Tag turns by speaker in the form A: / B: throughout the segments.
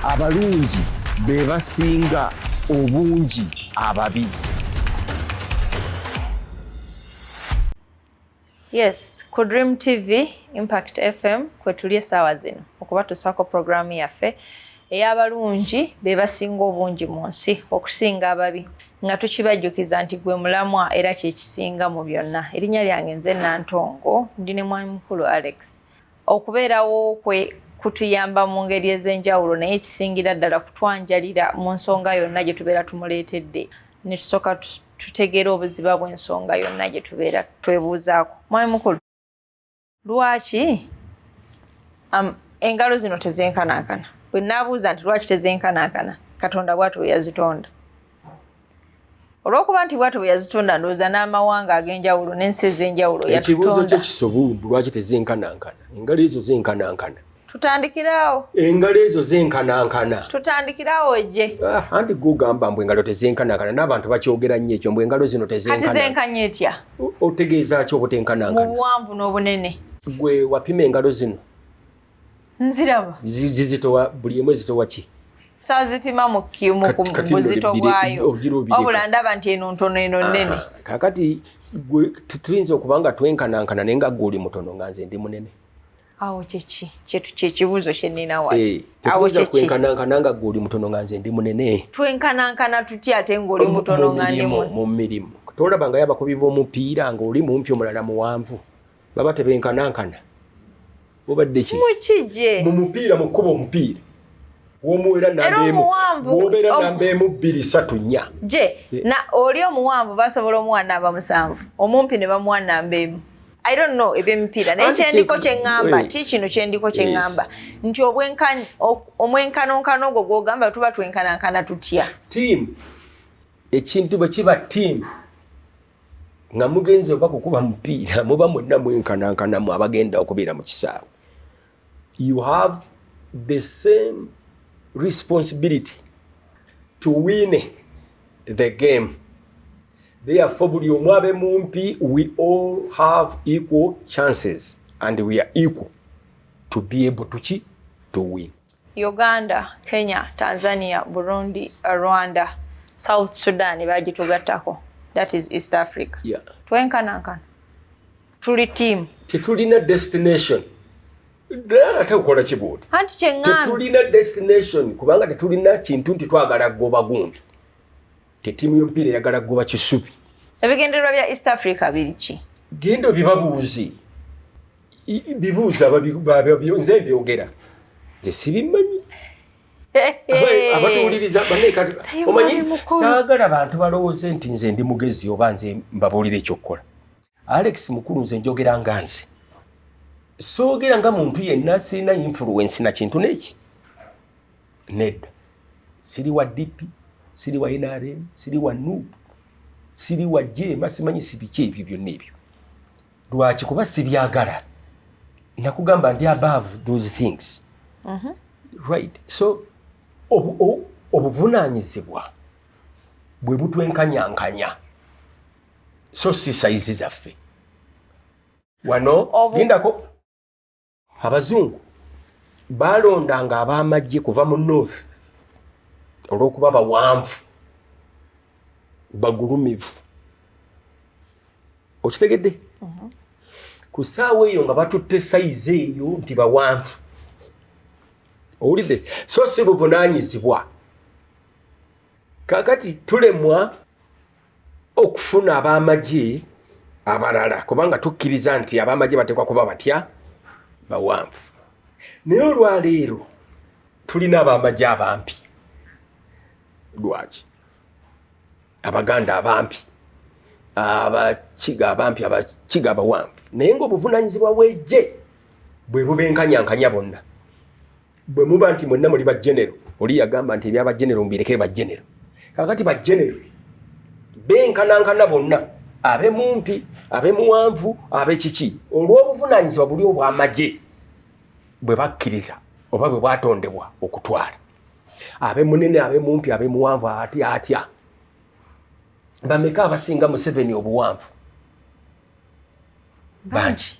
A: Abalungi be basinga obungi ababi.
B: Yes, ku Dream TV, Impact FM kwe tuli essaawa zino okubatuusaako pulogulaamu yaffe ey'abalungi be basinga obungi mu nsi okusinga ababi nga tukibajjukiza nti gwe mulamwa era kye kisinga mu byonna. Erinnya lyange nze Nantongo, ndi ne mwami mukulu Alex. Okubeerawo kwe kutuyamba mu ngeri ez'enjawulo naye ekisingira ddala kutwanjalira mu nsonga yonna gye tubeera tumuleetedde ne tusooka tutegeera obuziba bw'ensonga yonna gye tubeera twebuuzaako. Mwami mukulu, lwaki engalo zino tezenkanankana? Bwe naabuuza nti lwaki tezenkanankana, Katonda bw'atyo bwe yazitonda. Olw'okuba nti bw'atyo bwe yazitonda, ndowooza n'amawanga ag'enjawulo n'ensi ez'enjawulo
A: Ekibuuzo
B: yatutonda.
A: kyo kisobu, lwaki tezenkanankana? Engalo ezo zenkanankana.
B: Tutandikiraawo.
A: Engalo ezo zenkanankana.
B: Tutandikiraawo ejje.
A: Ah, anti gwe ogamba mbu engalo tezenkanankana, n'abantu bakyogera nnyo ekyo mbu engalo zino
B: Kati
A: tezenkanankana.
B: zenkanye etya?
A: Otegeeza ki
B: Mu
A: obutenkanankana?
B: buwanvu n'obunene.
A: Gwe wapima engalo zino?
B: Nziraba.
A: Zizitowa, buli emu ezitowa ki?
B: Saazipima mu
A: Kati nno
B: buzito bwayo.
A: ogira obireka.
B: Wabula ndaba nti eno ntono eno nnene.
A: Kaakati gwe tuyinza okuba nga twenkanankana naye nga gwe oli mutono nga nze ndi munene.
B: Awo kyeki? Kyekibuuzo kye nnina wano. Awo
A: Tetuyinza
B: kyeki?
A: kwenkanankana nga gwe oli mutono nga nze ndi munene.
B: Twenkanankana tutya ate ng'oli mutono nga ndi munene?
A: Mu mirimu. Tolaba nga abakubi b'omupiira ng'oli mumpi omulala muwanvu. Baba tebenkanankana. Obadde ki?
B: Mukije.
A: Mu mupiira, mu kkuba omupiira. W'omuwera
B: Era
A: namba emu.
B: omuwanvu,
A: W'obeera namba 1, 2, 3, 4.
B: Je, na oli omuwanvu basobola omuwa namba 7, omumpi ne bamuwa namba 1. I don't know eby'emipiira, naye
A: Anti
B: kyendiko kye ŋŋamba, ki kino kyendiko kye ŋŋamba, nti omwenkanonkano ogwo gw'ogamba tuba twenkanankana tutya?
A: Team, ekintu bwe kiba team, nga mugenze oba kukuba mupiira, muba mwenna mwenkanankanamu abagenda okubeera mu kisaawe. You have the same responsibility to win the game. Therefore, buli omu abe mumpi, we all have equal chances and we are equal to be able to ki? To win.
B: Uganda, Kenya, Tanzania, Burundi, Rwanda, South Sudan bagitugattako. That is East Africa. Twenkanankana. Tuli team.
A: Tetulina destination. Ddala ate okola ki bw'oti?
B: Anti kye ŋŋambye.
A: Tetulina destination kubanga tetulina kintu nti twagala kugoba gundi. Ttiimu y'omupiira eyagala kugoba Kisubi.
B: Ebigendererwa bya East Africa biri ki?
A: Genda obibabuuze. Bibuuze nze mbyogera. Nze sibimanyi. Abatuwuliriza banne kati omanyi saagala bantu balowooze nti nze ndi mugezi oba nze mbabuulira ekyokukola. Alex mukulu nze njogera nga nze. Soogera nga muntu yenna, sirina influence na kintu n'eki. Nedda. Siri wa DP, siri wa NRM, siri wa NUP, siri wa JEMA, simanyi si biki ebyo byonna ebyo. Lwaki? Kuba sibyagala. Nakugamba ndi above those things. Right. So, obuvunaanyizibwa bwe butwenkanyankanya. So si sayizi zaffe. Wano, lindako. Abazungu balondanga ab'amagye kuva mu North olw'okuba bawanvu, bagulumivu. Okitegedde? Ku ssaawa eyo nga batutte sayizi eyo nti bawanvu. Owulidde? So si buvunaanyizibwa. Kaakati tulemwa okufuna ab'amagye abalala kubanga tukkiriza nti ab'amagye bateekwa kuba batya? Bawanvu. Naye olwaleero tulina ab'amagye abampi. Lwaki? Abaganda abampi, Abakiga abampi, Abakiga abawanvu. Naye ng'obuvunaanyizibwa bw'eggye bwe bubenkanyankanya bonna. Bwe muba nti mwenna muli ba genero, oli yagamba nti ebya ba genero mubireke ba genero. Kaakati ba genero benkanankana bonna, abe mumpi, abe muwanvu, abe kiki, olw'obuvunaanyizibwa buli obw'amagye bwe bakkiriza oba bwe bwatondebwa okutwala. Abe munene, abe mumpi, abe muwanvu, atya atya. Bameka abasinga Museveni obuwanvu? Bangi.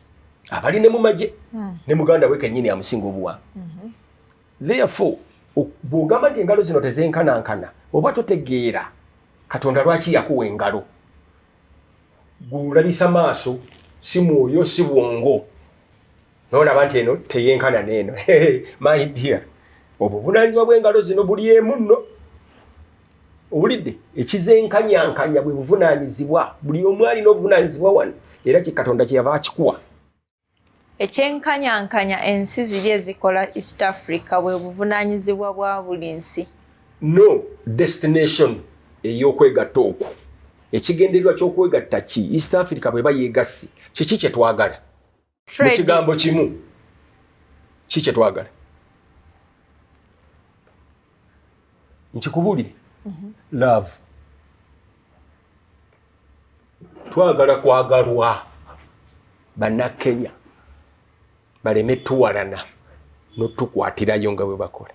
A: Abali ne mu magye, ne muganda we kennyini amusinga obuwanvu. Therefore, Bw'ogamba nti engalo zino tezenkanankana, oba totegeera Katonda lwaki yakuwa engalo. Gw'olabisa maaso, si mwoyo, si bwongo, nolaba nti eno teyenkana n'eno. My dear, obuvunaanyizibwa bw'engalo zino buli emu nno. Owulidde? Ekizenkanyankanya bwe buvunaanyizibwa. Buli omu alina obuvunaanyizibwa wano, era ki Katonda kyeyava akikuwa.
B: Ekyenkanyankanya ensi ziri ezikola East Africa bwe buvunaanyizibwa bwa buli nsi.
A: No destination ey'okwegatta okwo. Ekigendererwa ky'okwegatta ki? East Africa bweba yeegasse, kiki kye twagala? Mu kigambo kimu, ki kye twagala? Nkikubuulire. Love. Twagala kwagalwa Bannakenya baleme tuwalana n'otukwatirayo nga bwe bakola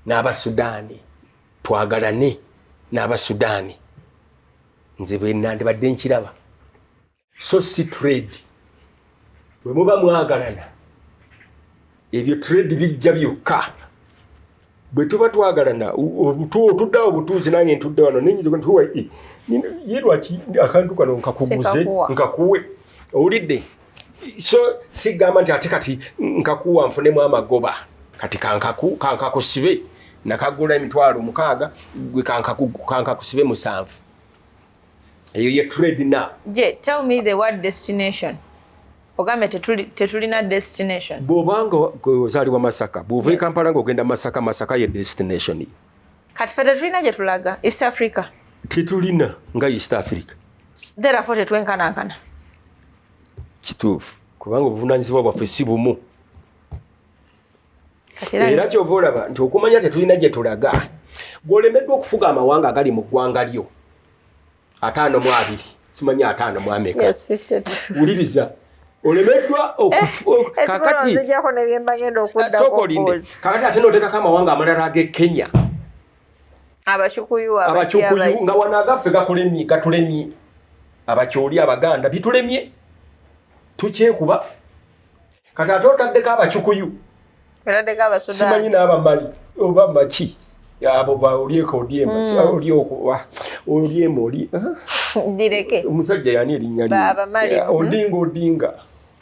A: n'Abasudaani, twagalane n'Abasudaani. Nze bwe nandibadde nkiraba, so si trade. Bwe muba mwagalana, ebyo trade bijja byokka. Bwe tuba twagalana, otuddeawo butuuzi, nange ntudde wano, nenyinza ye lwaki akantu kano nkakuguze nkakuwe, owulidde? So sigamba nti ate kati nkakuwa nfunemu amagoba, kati kankakusibe, nakagula 600,000, gwe kankakusibe 7. Eyo ye trade now.
B: Je, tell me the word destination. Ogambe tetulina destination.
A: Bw'obanga ozaalibwa Masaka, bw'ova e Kampala ng'ogenda Masaka, Masaka ye destination.
B: Kati ffe tetulina gye tulaga East Africa.
A: Tetulina nga East Africa.
B: Therefore tetwenkanankana.
A: Kituufu, kubanga obuvunaanyizibwa bwaffe si bumu. Era kyova olaba nti okumanya tetulina gye tulaga, gw'olemeddwa okufuga amawanga agali mu ggwanga lyo 52, simanyi 50 ameka. Wuliriza, olemeddwa.
B: Kakati
A: kakati ate notekako amawanga amalala ag'e Kenya,
B: Abacukuyu,
A: Abacukuyu, nga wano agaffe gakulemye, gatulemye. Abakyoli, Abaganda bitulemye, tukyekuba. Kati ate otaddeko Abacukuyu, simanyi n'Abamali oba maki abo baolyeko odyema, olyema oli omusajja yani erinnya lye Odinga, Odinga.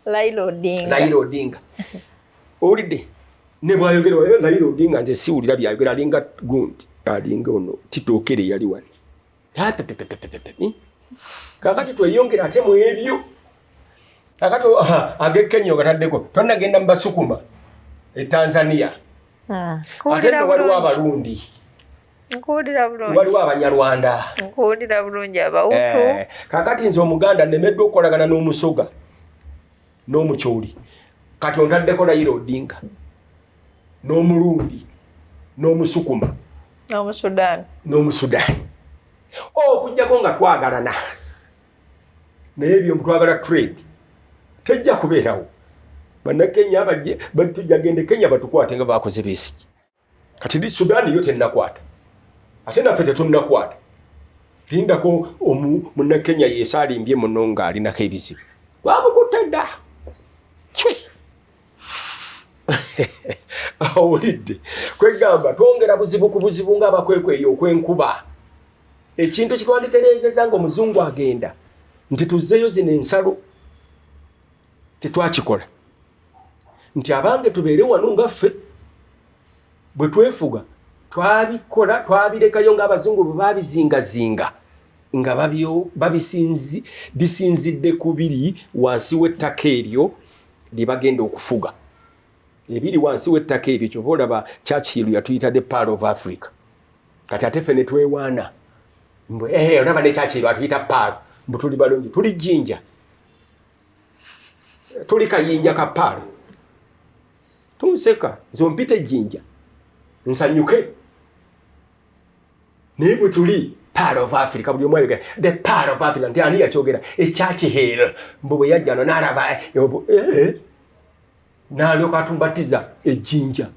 B: Raila
A: Odinga, owulidde ne bwayogera Raila Odinga? Nze siwulira byayogera, alinga gundi, alinga ono Titookere yali wano. Kakati tweyongera ate mu ebyo. Kakati ag'e ogataddeko, tonnagenda mu Basukuma e Tanzania. Ate nno waliwo Abarundi, waliwo Abanyarwanda.
B: Nkuwulira bulungi, Abawutu.
A: Kakati nze Omuganda nemeddwa okukolagana n'Omusoga n'Omukyoli, kati ontaddeko Raila Odinga n'Omurundi n'Omusukuma
B: n'Omusudaani.
A: N'Omusudaani, okuggyako nga twagalana. Naye ebyo twagala trade tejja kubeerawo. Bannakenya bajje, tujja gende Kenya batukwate nga bakoze Besigye. Kati Sudaani yo tennakwata, ate naffe tetunnakwata. Lindako, Munnakenya yeesaalimbye muno ng'alinako ebizibu, bamukutte dda cwi. Owulidde? Kwegamba twongera buzibu ku buzibu ng'abakwekweyo okwenkuba. Ekintu kitwanditereezeza ng'omuzungu agenda nti tuzzeeyo zino ensalo, tetwakikola nti abange tubeere wano nga ffe bwe twefuga. Twabikola, twabirekayo ng'abazungu bwe babizingazinga nga bisinzidde ku biri wansi w'ettaka eryo lye bagenda okufuga. Ebiri wansi w'ettaka eryo, kyova olaba Churchill yatuyita the Pearl of Africa. Kati ate ffe ne twewaana mbu olaba ne Churchill atuyita pearl, mbu tuli balungi, tuli jjinja, tuli kayinja ka pearl. Tunseka nze ompita ejjinja nsanyuke, naye bwe tuli Pearl of Africa, buli omu ayogera the Pearl of Africa. Nti ani yakyogera? Ekyakihero mbu bwe yajja no n'alaba n'alyoka atumbatiza ejjinja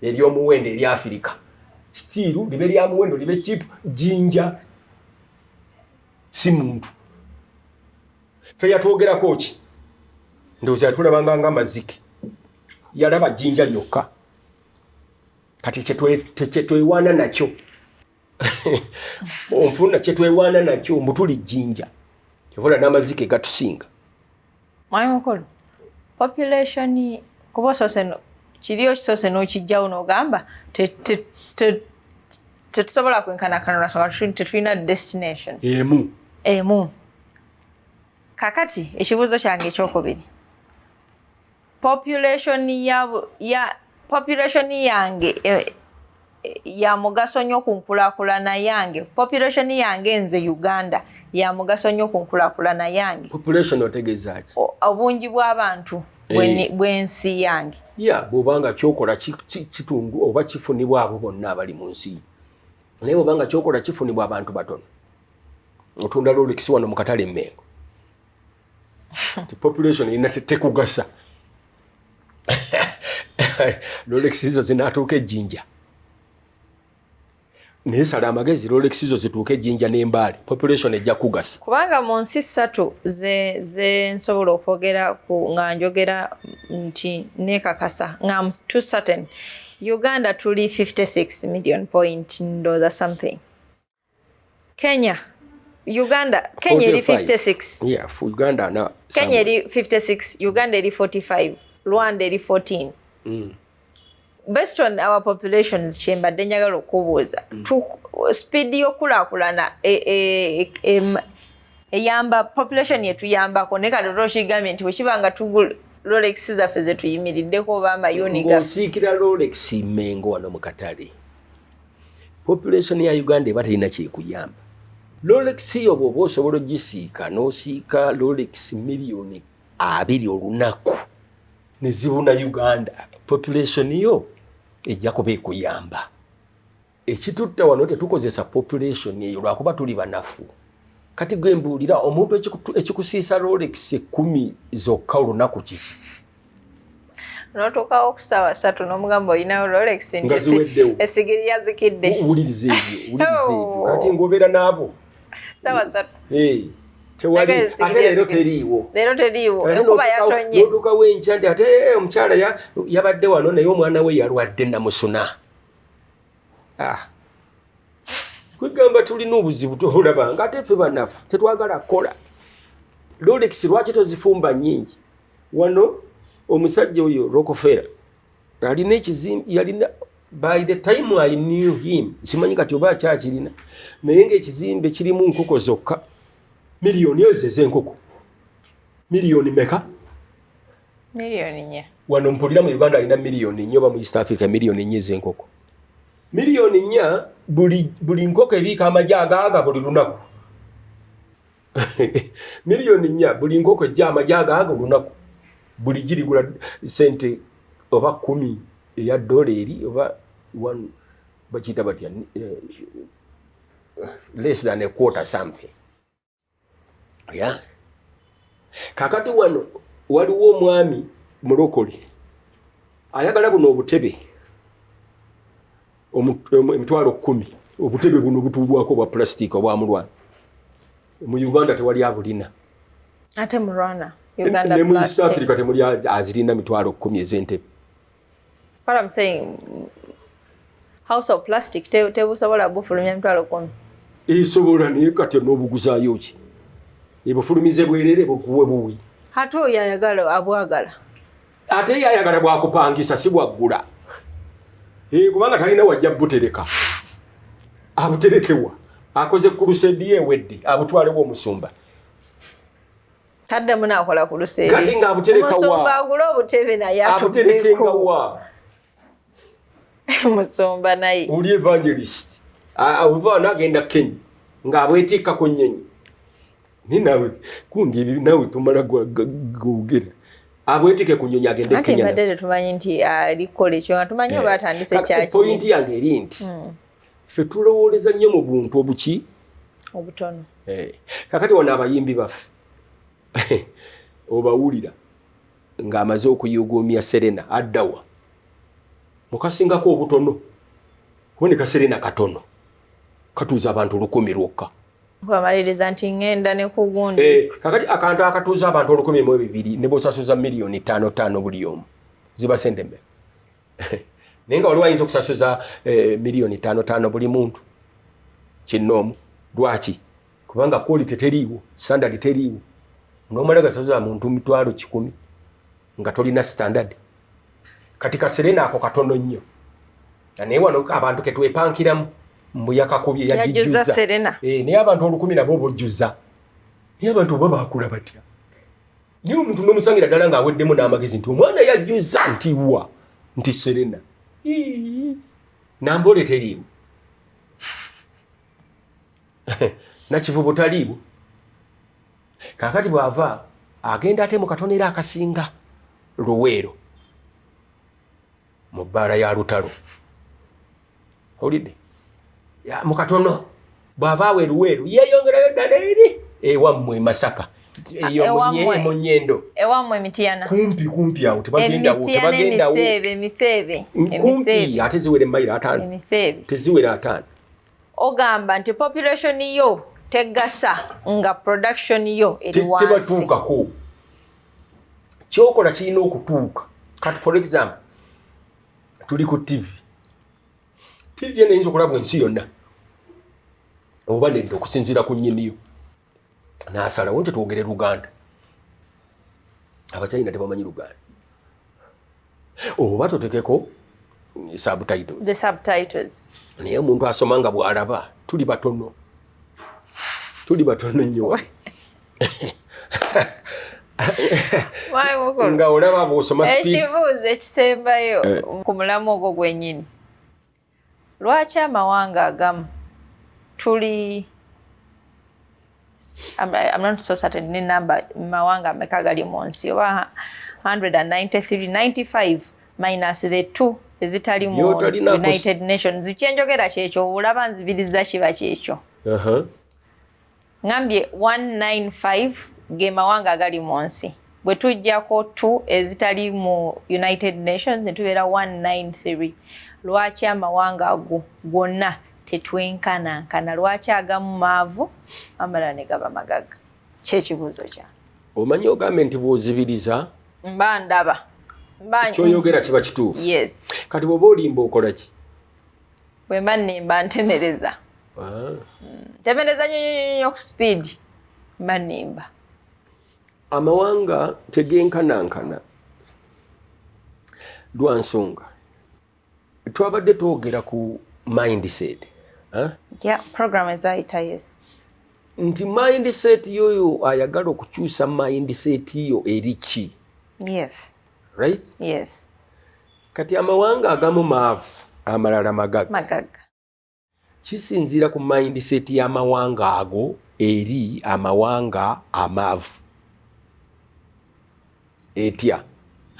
A: ery'omuwendo eri Afirika. Still libe lya muwendo, libe cheap, jjinja si muntu. Ffe yatwogerako ki? Ndowooza yatulabanga nga mazike, yalaba jjinja lyokka. Kati kyetwewaana nakyo, onfuna, kyetwewaana nakyo mbu tuli Jjinja, kyovula n'amazike gatusinga.
B: Mwami mukulu, population, kuba osoose kiri okisoose n'okijjawo n'ogamba tetusobola kwenkanakana lwansonga tetulina destination
A: emu.
B: Emu. Kakati ekibuuzo kyange ekyokubiri, population ya population yange ya mugaso nnyo ku nkulaakulana yange? Population yange nze Uganda ya mugaso nnyo ku nkulaakulana yange?
A: Population otegeeza ki?
B: Obungi bw'abantu bw'ensi yange.
A: Ya, bw'obanga kyokola kitundu oba kifunibwa abo bonna abali mu nsi, naye bw'obanga kyokola kifunibwa abantu batono, otunda Rolex wano mu katale Emmengo, ti population erina tekugasa. Rolex zo zinaatuuka Ejjinja, naye sala amagezi, Rolex zo zituuke Ejjinja n'Embaale, population ejja kugasa.
B: Kubanga mu nsi ssatu ze nsobola okwogera ku nga njogera nti nekakasa nga I'm too certain, Uganda tuli 56 million point ndowooza something, Kenya, Uganda, Kenya eri
A: 45.
B: 56.
A: Yeah, for Uganda na
B: Kenya eri 56, Uganda eri 45, Rwanda eri 14. Based on our populations, kyembadde njagala okubuuza, speed y'okulaakulana eyamba population yetuyambako, naye kati otokigambye nti bwekiba nga tugula Rolex zaffe zetuyimiriddeko oba amayuni gaffe.
A: Ng'osiikira Rolex Mengo wano mu katale, population ya Uganda eba terina kyekuyamba. Rolex yo bw'oba osobola ogisiika n'osiika Rolex 20 miliyoni olunaku ne zibuna Uganda, population yo ejja kuba ekuyamba. Ekitutta wano, tetukozesa population eyo lwakuba tuli banafu. Kati gwe mbuulira, omuntu ekikusiisa Rolex 10 zokka olunaku kiki?
B: N'otuukawo ku ssaawa 3 n'omugamba olinawo Rolex nti
A: Nga ziweddewo.
B: Esigiri yazikidde.
A: Wuliriza ebyo, wuliriza ebyo.
B: Oh.
A: Kati ng'obeera n'abo.
B: Ssaawa 3.
A: Eh, tewali.
B: Naye esigiri
A: Ate leero
B: yazikidde.
A: teriiwo.
B: Leero teriiwo.
A: Ate
B: Enkuba yatonye.
A: N'otuukawo enkya nti ate omukyala yabadde wano naye omwana we yalwadde namusuna. Ah. Kwegamba tulina obuzibu, tolaba nga ate ffe banafu tetwagala kukola. Rolex lwaki tozifumba nnyingi? Wano omusajja oyo Rockefeller alina ekizimbe yalina, by the time I knew him, simanyi kati oba akyakirina, naye ng'ekizimbe kirimu nkoko zokka, miliyoni ezo ez'enkoko, miliyoni meka?
B: 4 miliyoni.
A: Wano mpulira mu Uganda alina 4 miliyoni oba mu East Africa 4 miliyoni ez'enkoko, 4 miliyoni. Buli nkoko ebiika amagi agaaga buli lunaku, 4 miliyoni, buli nkoko ejja amagi agaaga olunaku, buli girigula sente oba 10 eya dola eri oba one, bakiyita batya, less than a quarter something. Yeah. Kakati wano waliwo omwami mulokole ayagala buno obutebe 10,000, obutebe buno butuulwako bwa plastic obwamulwana. Mu Uganda tewali abulina.
B: Ate mulwana Uganda
A: Ne mu East
B: plastic.
A: Africa temuli azirina 10,000 ez'entebe.
B: What I'm saying, house of plastic tebusobola bufulumya 10,000.
A: Esobola, naye kati n'obuguzaayo ki? Ebufulumize bwerere, bukuwe buwi.
B: Ate oyo ayagala abwagala.
A: Ate ye ayagala bwakupangisa, si bwaggula. Eh, kubanga talina wajja butereka, abuterekewa? Akoze crusade ye ewedde, abutwalewo omusumba.
B: Taddemu nakola ku luseeri.
A: Kati ng'abutereka wa?
B: Omusumba agule obutebe naye
A: Abuterekenga
B: atuddeko.
A: wa?
B: Musumba naye.
A: Oli evangelist ova nagenda Kenya ng'abwetikka ku nnyonyi, naye naawe kundi ebyo naawe tumala gogera, abwetike ku nnyonyi agende
B: Anti
A: Kenya.
B: mbadde tetumanyi nti alikola ekyo, nga tumanyi oba atandise
A: Kati point
B: kyaki.
A: yange eri nti ffe tulowooleza nnyo mu buntu obuki?
B: Obutono.
A: Eh, kakati wano abayimbi baffe obawulira ng'amaze okuyugumya Serena, addawa mukasingako obutono, kuboneka Serena katono katuuza abantu 1,000 lwokka.
B: Bamaliriza nti ŋŋenda ne ku gundi.
A: Eh, kakati akantu akatuuza abantu 1,200 ne bosasuza 5 miliyoni buli omu, ziba sente mmeka? Naye nga waliwo ayinza okusasuza 5 miliyoni buli muntu kinnoomu. Lwaki? Kubanga quality teriiwo, standard teriiwo. Nomala gasasuza muntu 100,000 nga tolina standard. Kati kaserena ako katono nnyo, naye wano abantu ketwepankiramu mbu yakakubye.
B: Yajjuza.
A: Yagijjuza.
B: Serena.
A: Naye abantu 1000 nabo bojjuza, naye abantu oba bakula batya? Naye omuntu n'omusangira ddala ng'aweddemu n'amagezi nti omwana yajjuza nti wa nti Serena. Ii, Nambole teriiwo, Nakivubo taliiwo. Kaakati bw'ava agenda ate mu katono era akasinga Luweero mu bbaala ya Lutalo. Owulidde? Mu katono bw'ava awo eruweero yeeyongerayo ddala eri ewammwe e Masaka, eyo
B: Ewammwe.
A: Mu Nyendo.
B: Ewammwe Mitiyana.
A: Kumpi kumpi awo tebagendawo.
B: Emitiyana.
A: Tebagendawo.
B: Emiseebe, emiseebe.
A: Kumpi.
B: Emiseebe.
A: Ate ziwera emayiro 50.
B: Emiseebe.
A: Teziwera 50.
B: Ogamba nti population yo tegasa nga production yo eri wansi.
A: Tebatuukako. Kyokola kirina okutuuka. Kati for example, tuli ku TV. TV eno eyinza okulabwa ensi yonna oba nedda, okusinziira ku nnyiniyo n'asalawo nti twogere Luganda. Abachina tebamanyi Luganda, oba totekeko subtitles.
B: The subtitles.
A: Naye omuntu asoma nga bw'alaba, tuli batono, tuli batono nnyo.
B: Mwami mukulu.
A: Nga olaba bw'osoma speed.
B: Ekibuuzo ekisembayo
A: Eh.
B: ku mulamu ogwo gwennyini: lwaki amawanga agamu tuli, I'm not so certain ne number, mawanga ameka gali mu nsi, oba 193, 95 minus the two ezitali mu
A: By'otalina
B: United Nations. Kyenjogera kyekyo, olaba nzibiriza kiba kyekyo. Ngambye 195 ge mawanga agali mu nsi, bwe tujjako 2 ezitali mu United Nations ne tubeera 193. Lwaki amawanga ago gonna tetwenkanankana? Lwaki agamu maavu, amalala ne gaba magagga? Kyekibuuzo kyange.
A: Omanyi ogambe nti bw'ozibiriza
B: Mba ndaba mba
A: kyoyogera kiba kituufu.
B: Yes.
A: Kati bw'oba olimba okola ki?
B: Bwe mba nnimba ntemereza.
A: Ah.
B: Ntemereza nnyo nnyo nnyo ku speed, mba nnimba.
A: Amawanga tegenkanankana lwa nsonga twabadde twogera ku mindset, ah?
B: Yeah, program ezayita, yes.
A: Nti mindset yoyo ayagala okukyusa mindset yo eri ki?
B: Yes.
A: Right?
B: Yes.
A: Kati amawanga agamu maavu, amalala magagga.
B: Magagga.
A: Kisinziira ku mindset y'amawanga ago eri amawanga amaavu etya.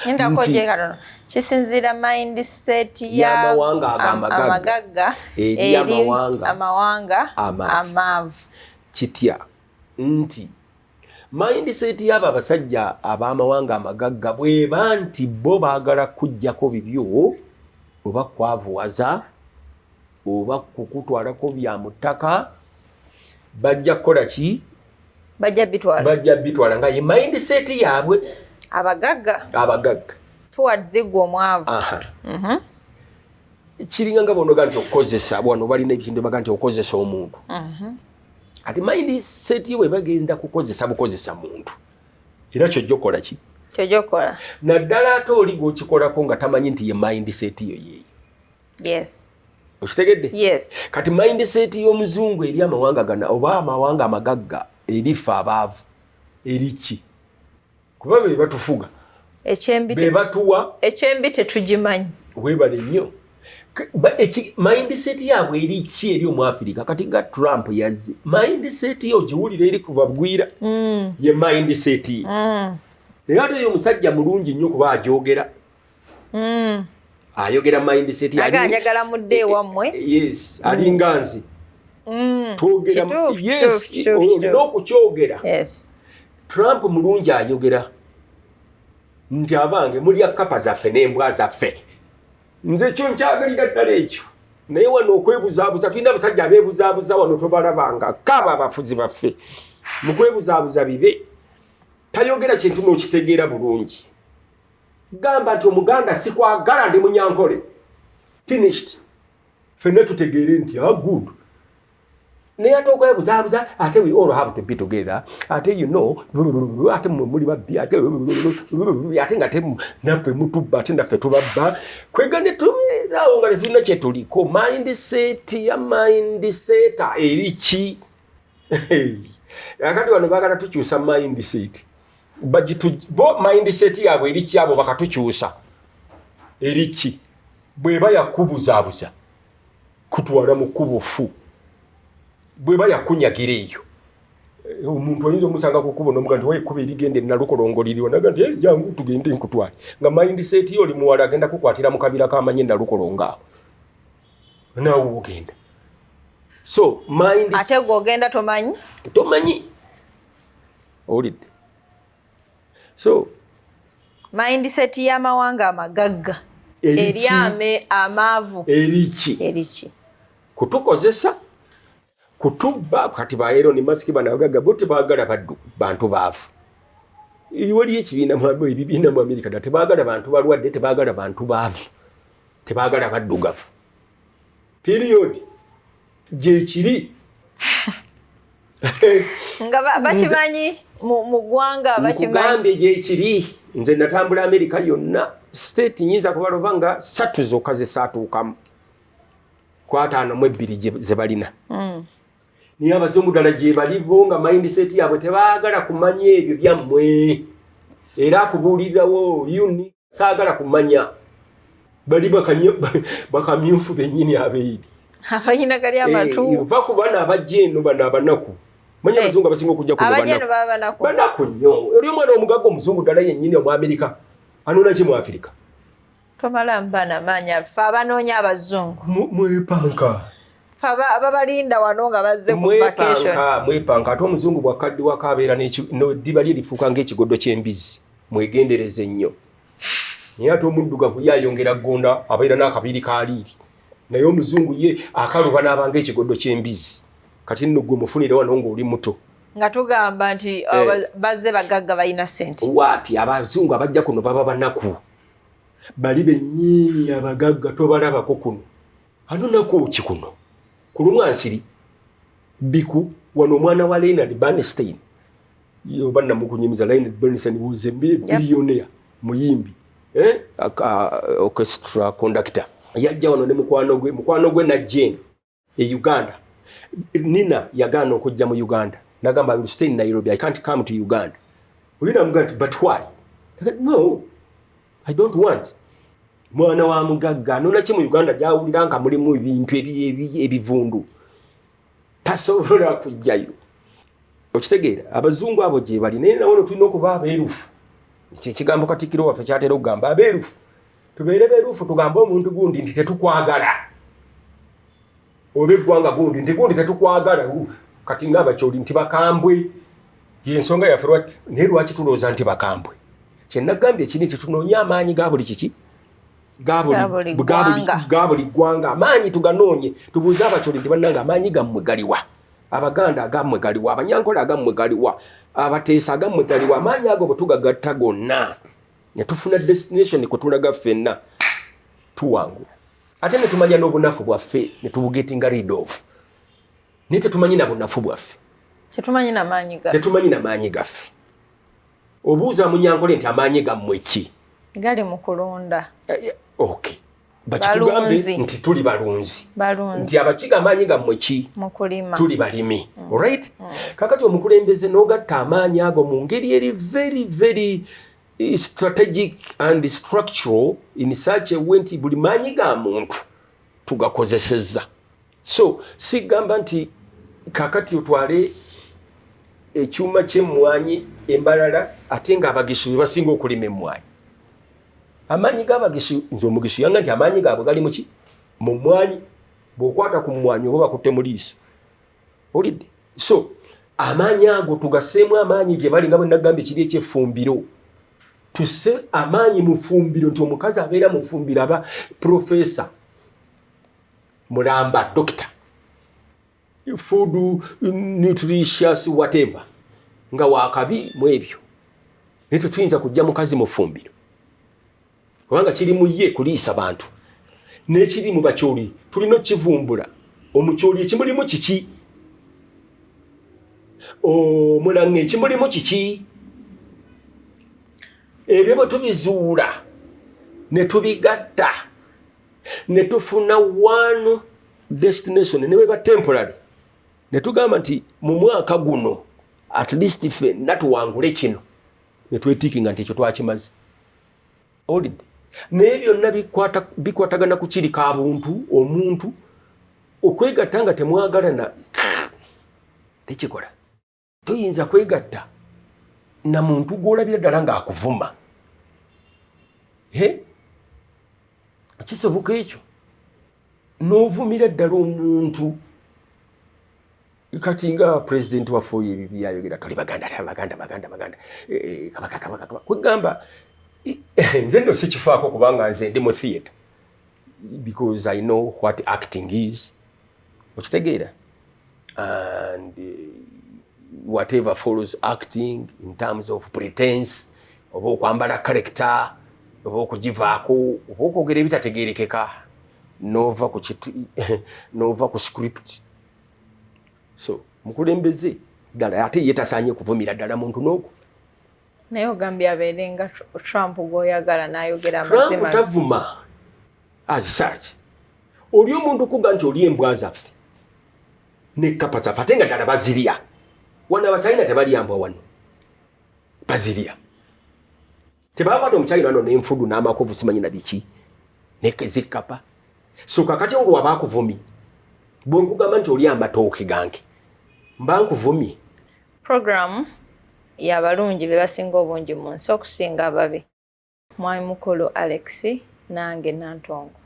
B: Nindako
A: Nti-
B: gye katono. Kisinziira mindset
A: y'amawanga ago amagagga
B: amagagga
A: eri amawanga
B: amawanga
A: amaavu.
B: Amaavu.
A: Kitya? Nti mindset y'abo abasajja ab'amawanga amagagga bweba nti bo baagala kuggyako bibyo, oba kwavuwaza, oba kukutwalako bya mu ttaka, bajja kukola ki?
B: Bajja bitwala.
A: Bajja bitwala nga ye mindset yaabwe.
B: Abagagga.
A: Abagagga.
B: Towards gwe omwavu.
A: Aha. Kiringa nga bonoga nti okukozesa, wano balina ekintu baga nti okozesa omuntu. Ati mindset yo bwe bagenda kukozesa bukozesa muntu, era kyojja okukola ki?
B: Kyojja okukola.
A: Naddala ate oli gw'okikolako nga tamanyi nti ye mindset yo yeeyo.
B: Yes.
A: Okitegedde?
B: Yes.
A: Kati mindset y'omuzungu eri amawanga gana oba amawanga amagagga erife abaavu eriki? Kuba be batufuga.
B: Ekyembi
A: be batuwa.
B: Ekyembi tetugimanyi.
A: Weebale nnyo. Mindset yaabwe eri ki eri Omuafirika? Kati nga Trump yazze, mindset yo ogiwulira eri kubagwira, ye mindset ye. Naye ate oyo omusajja mulungi nnyo kuba agyogera, ayogera mindset ye.
B: Aga njagala mudde ewammwe.
A: Yes, alinga nze twogera.
B: Kituufu,
A: Yes.
B: kituufu, kituufu,
A: Olina
B: kituufu.
A: okukyogera.
B: Yes.
A: Trump mulungi, ayogera nti abange mulya kapa zaffe n'embwa zaffe. Nze kyo nkyagalira ddala ekyo. Naye wano okwebuzaabuza, tulina abasajja abeebuzaabuza wano, tobalabanga kaaba abafuzi baffe mu kwebuzaabuza bibe. Tayogera kintu n'okitegeera bulungi. Gamba nti Omuganda sikwagala, ndi Munyankole. Finished. Fenna tutegeere nti, ah, good. Naye ate okwebuzaabuza, ate we all have to be together, ate ate mmwe muli babbi, ate nga te naffe mutubba, ate naffe tubabba, kwega ne tubeeraawo nga tetulina kyetuliko. Mindset ya mindset eri ki? Akati wano baagala tukyusa mindset. Bo mindset yaabwe eri ki? Abo bakatukyusa eri ki? Bweba yakubuzaabuza kutwala mu kkubo, bweba yakunyagira eyo, omuntu oyinza omusanga ku kkubo nomuga nti, "Ekkubo erigenda enalukolongo liriwo?" Naga nti, "Jangu tugende nkutwale." Nga mindset yo oli muwala, agenda kukwatira mu kabira kamanyi enalukolongo awo, naawe ogenda. So mind
B: Ate gwogenda tomanyi.
A: Tomanyi, owulidde? So
B: Mindset y'amawanga amagagga eri amaavu
A: eriki?
B: Eriki?
A: Kutukozesa, kutubba. Kati ba Elon Musk, bano abagagga, bo tebaagala baddu, bantu baavu. Waliyo ekibiina, ebibiina mu Amerika dda, tebaagala bantu balwadde, tebaagala bantu baavu, tebaagala baddugavu, period. Gyekiri.
B: Nga bakimanyi mu ggwanga, bakimanyi.
A: Nkugambye, gyekiri. Nze natambula Amerika yonna, state nyinza kubaloba nga ssatu zokka zesaatuukamu ku 52 ze balina. Naye abazungu ddala gye bali bo, nga mindset yaabwe tebaagala kumanya ebyo byammwe, era akubuulirawo uni saagala kumanya. Bali bakamyufu bennyini abeeri.
B: Abalina gali amatu.
A: Eh, va ku bano abajja eno, bano abanaku. Manya abazungu abasinga okujja kuno
B: Abajja eno
A: banaku.
B: Baba banaku.
A: Banaku nnyo. Eri omwana omugagga omuzungu ddala yennyini omu Amerika anona ki mu Afirika?
B: Tomala mbana maanya, ffe abanoonya abazungu.
A: Mwepanka.
B: Ffe ababalinda wano nga bazze ku vacation.
A: Mwepanka, mwepanka. Ate omuzungu bwakaddiwako abeera neddiba lye lifuuka ng'ekigodo ky'embizzi, mwegendereze nnyo. Naye ate omuddugavu ye ayongera ggonda, abeera n'akabiri kaliiri, naye omuzungu ye akaluba n'abanga ekigodo ky'embizzi. Kati nno gwe mufunire wano ng'oli muto.
B: Nga tugamba nti bazze bagagga, balina ssente.
A: Waapi, abazungu abajja kuno baba banaku, bali bennyini abagagga tobalabako kuno. Anonaku ki kuno? Ku lumwansiri biku wano, omwana wa Leonard Bernstein, oba namukunyumiza, Leonard Bernstein was a billionaire, muyimbi, eh? Orchestra conductor. Yajja wano ne mukwano gwe, mukwano gwe najja eno e Uganda. Nina yagaana okujja mu Uganda, nagamba, "I will stay in Nairobi, I can't come to Uganda." Oli namugaa nti, "But why?" "No, I don't want." Mwana wa mugagga anona ki mu Uganda gyawulira nga mulimu ebintu ebivundu? Tasobola kujjayo. Okitegeera? Abazungu abo gye bali, naye nawono tulina okuba abeerufu. Ekyo ekigambo katikkiro waffe kyatera okugamba, abeerufu. Tubeere beerufu, tugambe omuntu gundi nti tetukwagala, oba eggwanga gundi nti gundi tetukwagala. Kati ngaabakyoli nti bakambwe, yensonga yaffe. Lwaki? Naye lwaki tulowooza nti bakambwe? Kyenagambye kiri nti tunoonye amaanyi ga buli kiki, ga
B: Ga buli ggwanga.
A: Ga buli ggwanga. Amaanyi tuganoonye, tubuuze abakyoli nti, "Bannange, amaanyi gammwe galiwa? Abaganda agammwe galiwa? Abanyankole agammwe galiwa? Abateesa agammwe galiwa?" Amaanyi ago bwe tugagatta gonna ne tufuna destination kwe tulaga ffenna, tuwangula. Ate ne tumanya n'obunafu bwaffe ne tubugetinga rid of. Naye tetumanyi na bunafu bwaffe.
B: Tetumanyi na maanyi gaffe.
A: Tetumanyi na maanyi gaffe. Obuuza munyankole nti, "Amaanyi gammwe ki?"
B: Gali mu kulunda.
A: Okay, bakitugambe.
B: Balunzi.
A: Nti tuli balunzi.
B: Balunzi.
A: Nti abakiga, amaanyi gammwe ki?
B: Mu kulima.
A: Tuli balimi. Alright, kakati omukulembeze n'ogatta amaanyi ago mu ngeri eri very very strategic and structural in such a way nti buli maanyi ga muntu tugakozesezza. So sigamba nti kakati otwale ekyuma ky'emmwanyi embalala, ate ng'abagisu be basinga okulima emmwanyi. Amaanyi g'abagisu, nze omugisu yanga nti amaanyi gaabwe gali muki? Mu mmwanyi. Bw'okwata ku mmwanyi oba bakutte mu liiso, olidde. So amaanyi ago tugasseemu amaanyi gye bali, nga bwe nagambye kiri ekyeffumbiro. Tusse amaanyi mu ffumbiro, nti omukazi abeera mu ffumbiro aba professor mulamba, doctor, food nutritious, whatever, nga wakabi mu ebyo. Naye tetuyinza kujja mukazi mu ffumbiro, kubanga kiri mu ye kuliisa bantu. N'ekiri mu Bakyoli tulina okukivumbula. Omukyoli ekimulimu kiki? Omulanga ekimulimu kiki? Ebyo bwe tubizuula ne tubigatta ne tufuna one destination, ne bweba temporary, ne tugamba nti mu mwaka guno at least ffenna tuwangule kino, ne twetiikinga nti ekyo twakimaze. Owulidde? Naye byonna bikwatagana ku kiri ka buntu. Omuntu okwegatta nga temwagalana tekikola. Toyinza kwegatta na muntu gw'olabira ddala ng'akuvuma. Kisoboka ekyo n'ovumira ddala omuntu? Kati nga pulezidenti waffe oyo, ebyo byayogera, toli Baganda, Baganda, Baganda, Baganda, Kabaka, Kabaka, Kabaka. Kwegamba nze nno sikifaako, kubanga nze ndi mu theatre because I know what acting is, okitegeera? And whatever follows acting in terms of pretense, oba okwambala character, oba okugivaako, oba okwogera ebitategerekeka nova ku nova ku script. So mukulembeze ddala ate ye tasaanye kuvumira ddala muntu n'ogwo.
B: Naye ogambye abeere nga Trump gw'oyagala n'ayogera
A: Trump
B: amazima.
A: Tavuma azisaaki. Oli omuntu kuga nti oli embwa zaffe nekapa zaffe, ate nga ddala bazirya. Wano Abachina tebalya mbwa, wano bazirya. Tebakwata Omuchina wano n'enfudu n'amakovu, simanyi na biki, nezikapa. So kakati olwo waba akuvumye, bwe nkugamba nti oli amatooke gange, mba nkuvumye?
B: Programu y'abalungi be basinga obungi mu nsi okusinga ababi. Mwami mukulu Alex nange Nantongo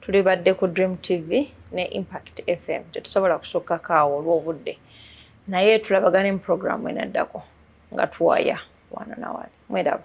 B: tuli badde ku Dream TV ne Impact FM. Tetusobola kusukkako awo olw'obudde, naye tulabagane mu programu enaddako nga tuwaya wano nawali. Mweraba.